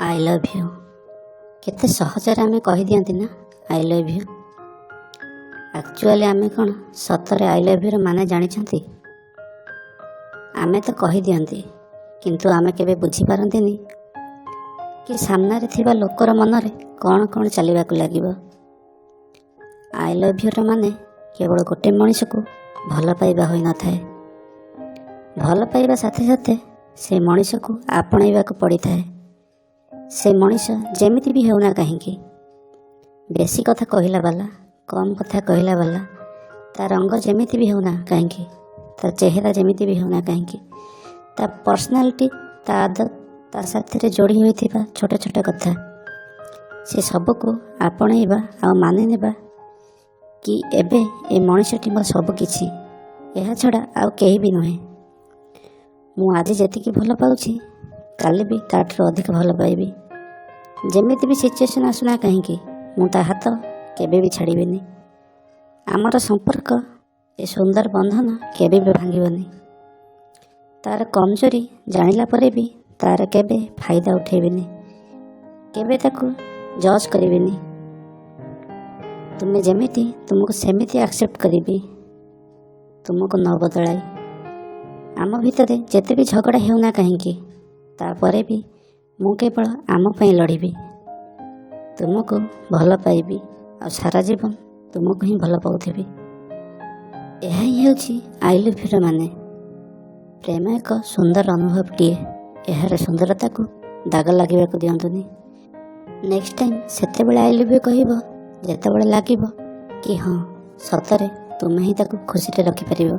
I love you. କେତେ ସହଜରେ ଆମେ କହିଦିଅନ୍ତି ନା, I love you. Actually ଆମେ କ'ଣ ସତରେ I love your ମାନେ ଜାଣିଛନ୍ତି? ଆମେ ତ କହିଦିଅନ୍ତି, କିନ୍ତୁ ଆମେ କେବେ ବୁଝିପାରନ୍ତିନି କି ସାମ୍ନାରେ ଥିବା ଲୋକର ମନରେ କ'ଣ କ'ଣ ଚାଲିବାକୁ ଲାଗିବ। I love your ମାନେ କେବଳ ଗୋଟେ ମଣିଷକୁ ଭଲ ପାଇବା ହୋଇନଥାଏ। ଭଲ ପାଇବା ସାଥେ ସାଥେ ସେ ମଣିଷକୁ ଆପଣେଇବାକୁ ପଡ଼ିଥାଏ, ସେ ମଣିଷ ଯେମିତି ବି ହେଉନା କାହିଁକି। ବେଶୀ କଥା କହିଲା ବାଲା, କମ୍ କଥା କହିଲା ବାଲା, ତା ରଙ୍ଗ ଯେମିତି ବି ହେଉନା କାହିଁକି, ତା ଚେହେରା ଯେମିତି ବି ହେଉନା କାହିଁକି, ତା ପର୍ସନାଲିଟି, ତା ଆଦତ, ତା ସାଥିରେ ଯୋଡ଼ି ହୋଇଥିବା ଛୋଟ ଛୋଟ କଥା, ସେ ସବୁକୁ ଆପଣେଇବା ଆଉ ମାନିନେବା କି ଏବେ ଏ ମଣିଷଟି ମୋର ସବୁ କିଛି, ଏହା ଛଡ଼ା ଆଉ କେହି ବି ନୁହେଁ। ମୁଁ ଆଜି ଯେତିକି ଭଲ ପାଉଛି, କାଲି ବି ତାଠାରୁ ଅଧିକ ଭଲ ପାଇବି। ଯେମିତି ବି ସିଚୁଏସନ୍ ଆସୁନା କାହିଁକି, ମୁଁ ତା ହାତ କେବେ ବି ଛାଡ଼ିବିନି। ଆମର ସମ୍ପର୍କ, ଏ ସୁନ୍ଦର ବନ୍ଧନ କେବେ ବି ଭାଙ୍ଗିବନି। ତାର କମଜୋରି ଜାଣିଲା ପରେ ବି ତାର କେବେ ଫାଇଦା ଉଠେଇବିନି, କେବେ ତାକୁ ଜଜ୍ କରିବିନି। ତୁମେ ଯେମିତି, ତୁମକୁ ସେମିତି ଆକ୍ସେପ୍ଟ କରିବି, ତୁମକୁ ନ ବଦଳାଇ। ଆମ ଭିତରେ ଯେତେ ବି ଝଗଡ଼ା ହେଉନା କାହିଁକି, ତାପରେ ବି ମୁଁ କେବଳ ଆମ ପାଇଁ ଲଢ଼ିବି। ତୁମକୁ ଭଲ ପାଇବି ଆଉ ସାରା ଜୀବନ ତୁମକୁ ହିଁ ଭଲ ପାଉଥିବି। ଏହା ହିଁ ହେଉଛି I love your ମାନେ। ପ୍ରେମ ଏକ ସୁନ୍ଦର ଅନୁଭବଟିଏ। ଏହାର ସୁନ୍ଦରତାକୁ ଦାଗ ଲାଗିବାକୁ ଦିଅନ୍ତୁନି। ନେକ୍ସଟ ଟାଇମ୍ ସେତେବେଳେ I love you କହିବ, ଯେତେବେଳେ ଲାଗିବ କି ହଁ, ସତରେ ତୁମେ ହିଁ ତାକୁ ଖୁସିରେ ରଖିପାରିବ।